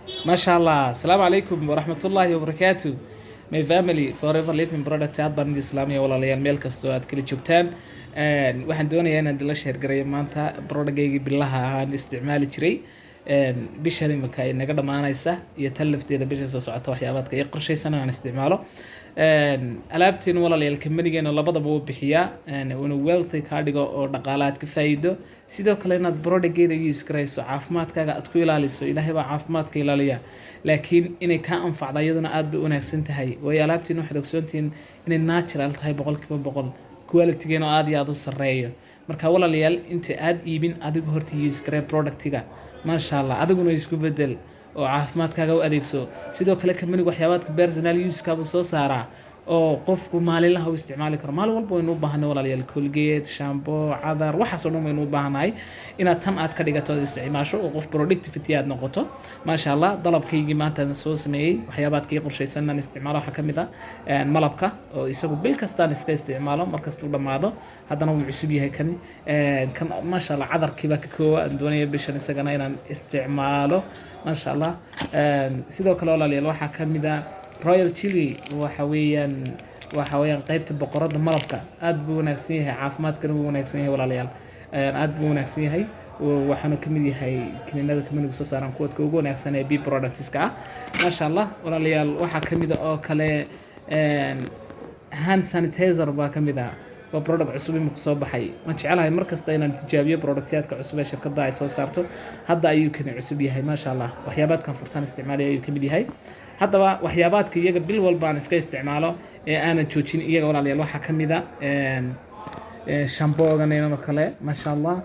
Maasha Allah. Asalaamu calaykum waraxmatullaahi wabarakaatu, my family, Forever Living Product. Aad baan idin islaamaya, walaalayaal, meel kastoo aad kala joogtaan. Waxaan doonayaa inaan idinla share gareeyo maanta productgaygii bilaha ahaan isticmaali jiray bishan imika ay naga dhammaanaysa iyo tan lafteeda bisha soo socota, waxyaabaadka ii qorshaysan inaan isticmaalo. Alaabteenu, walaalayaal, companygeena labadaba wuu bixiyaa, inuu wealthy kaa dhigo oo dhaqaale aad ka faa'iido, sidoo kale inaad productgeeda use garayso, caafimaadkaaga aad ku ilaaliso. Ilaahay baa caafimaadka ilaaliya, laakiin inay kaa anfacda iyaduna aad bay u wanaagsan tahay, waayo alaabteenu waxaad ogsoontihiin inay natural tahay 100%, qualitygeena aad iyo aad u sarreeyo. Marka walaalayaal, inta aad iibin, adigu horta use garee productiga. Maasha Allah, adiguna isku bedel oo caafimaadkaaga u adeegso. Sidoo kale companygu waxyaabaadka personal use-kaabuu soo saaraa oo qofku maalinlaha u isticmaali karo. Maalin walba waynu u baahanay, walaalayaal, Colgate, shampoo, cadar, waxaas oo dhan waynu u baahanahay. Inaad tan aad ka dhigato, aad isticmaasho oo qof productivity aad noqoto. Maasha Allah, dalabkaygii maanta aan soo sameeyey, waxyaabaadkii qorshaysan inaan isticmaalo waxaa ka mid ah malabka, oo isagu bil kastaan iska isticmaalo markastuu dhammaado, haddana wuu cusub yahay kani. Kan, maasha Allah, cadarkii baa ka koowa aan doonaya bishan isagana inaan isticmaalo. Maasha Allah. Sidoo kale, walaalayaal, waxaa ka mid ah royal jelly. Waxa weeyaan qaybta boqoradda malabka. Aad buu wanaagsan yahay, caafimaadkana wuu wanaagsan yahay. Walaalayaal, aad buu wanaagsan yahay, waxaanu ka mid yahay kiniinada companygu soo saaran kuwadka ugu wanaagsan ee bee productska ah. Maasha Allah, walaalayaal, waxaa ka mid a oo kale hand sanitizer baa ka mid ah. Waa product cusub imika soo baxay. Waan jecelahay mar kasta inaan tijaabiyo productyaadka cusub ee shirkadda ay soo saarto. Hadda ayuu kani cusub yahay. Maasha Allah, waxyaabaadkan furtaan isticmaalaya ayuu ka mid yahay. Haddaba waxyaabaadka iyaga bil walba aan iska isticmaalo ee aanan joojin iyaga, walaalayaal, waxaa ka mid a shampoogan oo kale. Maasha Allah,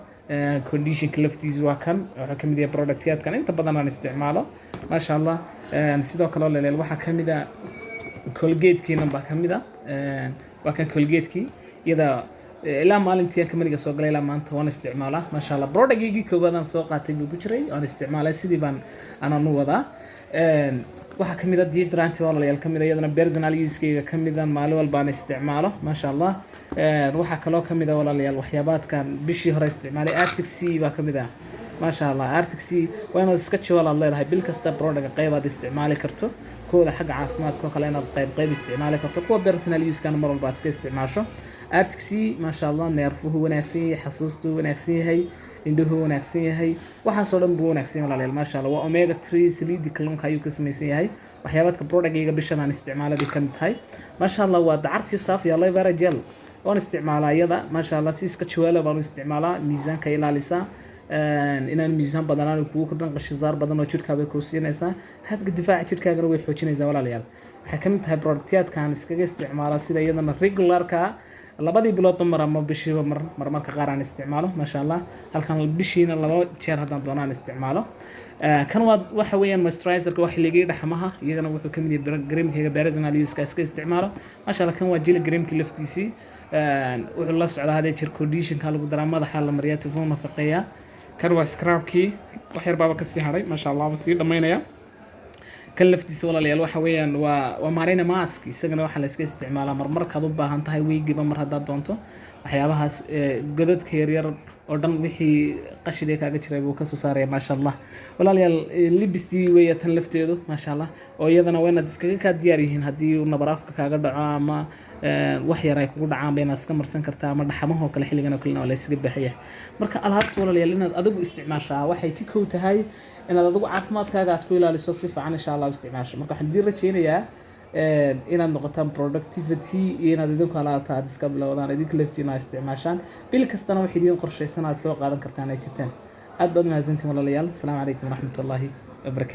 conditionka laftiisu waa kan, wuxuu kamid yahay productyaadkan inta badan aan isticmaalo. Maasha Allah. Sidoo kale, walaalayaal, waxaa kamid a Colgatekiina baa kamid a. Waa kan Colgatekii. Iyada ilaa maalintii aan companyga soo galay ilaa maanta waan isticmaalaa. Maasha Allah, productgaygii koowaad aan soo qaatay buu ku jiray, waan isticmaalay, sidii baan anaan u wadaa. Waxaa kamid a deodorant, walaalayaal, kamid a iyadana personal use-kayga kamid a, maalin walba aan isticmaalo. Maasha Allah. Waxaa kaloo kamid a, walaalayaal, waxyaabaadkan bishii hore isticmaalay. Arctic Sea baa kamid ah. Maasha Allah, Arctic Sea waa inaad iska jawal aad leedahay bil kasta productka qayb aad isticmaali karto, kuwada xagga caafimaadka oo kale inaad qayb qayb isticmaali karto, kuwa personal use-kana mar walba aad iska isticmaasho. Arctic Sea, maasha Allah, neerfuhu wanaagsan yahay, xasuustuu wanaagsan yahay, indhuhu wanaagsan yahay, waxaasoo dhan buu wanaagsan yahay, walaalayaal. Maasha Allah, waa omega 3, saliidi kalluunka ayuu ka samaysan yahay. Waxyaabaadka productgayga bishan aan isticmaalay bay kamid tahay. Maasha Allah, waa dacartii saafi aloe vera gel, waan isticmaalaa iyada. Maasha Allah, si iska jawaala baan u isticmaalaa. Miisaanka ilaalisaa, inaan miisaan badan aan kugu kordhin, qashisaar badan oo jirkaa kuu siinaysaa, habka difaaca jirkaagana way xoojinaysaa. Walaalayaal, waxay kamid tahay productyaadka aan iskaga isticmaalo sida iyadana regularka, labadii biloodba mar ama bishiiba mar, marmarka qaar aan isticmaalo. Maasha Allah, halkan bishiina laba jeer haddaan doono aan isticmaalo. Kan waa waxa weeyaan moisturizerka, waa xilligii dhaxmaha, iyagana wuxuu kamid yahay creamkayga personal use-ka iska isticmaalo. Maasha Allah, kan waa jelly creamkii laftiisii. Wuxuu la socdaa hadee jir conditionka lagu daraa, madaxa la mariyaa, tifuu nafaqeeyaa. Kan waa scrubkii, wax yar baaba kasii hadhay. Maasha Allah, waan sii dhammaynaya. Kan laftiisa, walaalayaal, waxa weeyaan waa marina mask. Isagana waxaa la iska isticmaalaa marmarkaad u baahan tahay, weegiba mar haddaad doonto. Waxyaabahaas godadka yaryar oo dhan, wixii qashidee kaaga jiray buu kasoo saaraya. Maasha Allah, walaalayaal, libistii weeya tan lafteedu. Maasha Allah, oo iyadana waa inaad iskaga kaa diyaar yihiin haddii uu nabar afka kaaga dhaco ama wax yar ay kugu dhacaan ba inaad iska marsan kartaa, ama dhaxamahoo kale xilligan oo kalena waa la iskaga baahan. Marka alaabta, walaalayaal, inaad adigu isticmaashaa waxay ka kow tahay inaad adigu caafimaadkaaga aad ku ilaaliso, si fiican insha Allah u isticmaasho. Marka waxaan idiin rajeynayaa inaad noqotaan productivity iyo inaad idinku alaabta aad iska bilowdaan, idinka laftiina aad isticmaashaan, bil kastana wax idiin qorshaysan aad soo qaadan kartaan ay jirtaan. Aad baad mahadsantiin, walaalayaal. Asalaamu calaykum waraxmatullaahi wabarakatu.